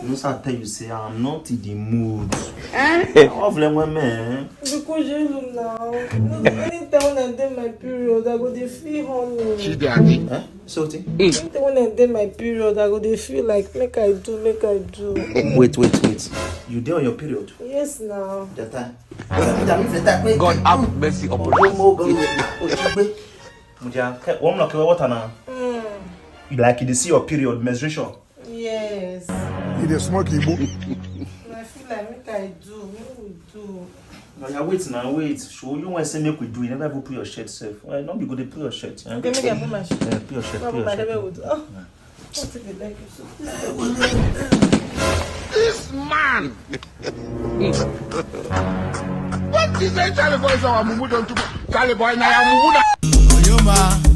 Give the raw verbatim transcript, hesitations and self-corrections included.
Once I tell you, say I'm not in the mood. Eh? Of them women. Because you look now. No, anytime when I dey my period, I go dey feel horny. She dey happy. Eh? So what? Anytime when I dey my period, I go dey feel like make I do, make I do. Wait, wait, wait. You dey on your period? Yes, now. That time. God have mercy upon us. Ojogbe. Mudia, ke- warm up your water now. Mm. You like you dey see your period, menstruation. Yes. You dey smoke Igbo. I feel like make I do, make we do. No, yeah, wait now, wait. Show you when say make we do, you never even put your shirt self. Well, don't be good to put your shirt. Eh? Okay, make I put my shirt. Yeah, put your shirt, put your shirt. Oh. This man! What is that Charlie boy? So I'm good on to Charlie boy now. I'm good. Oyoma,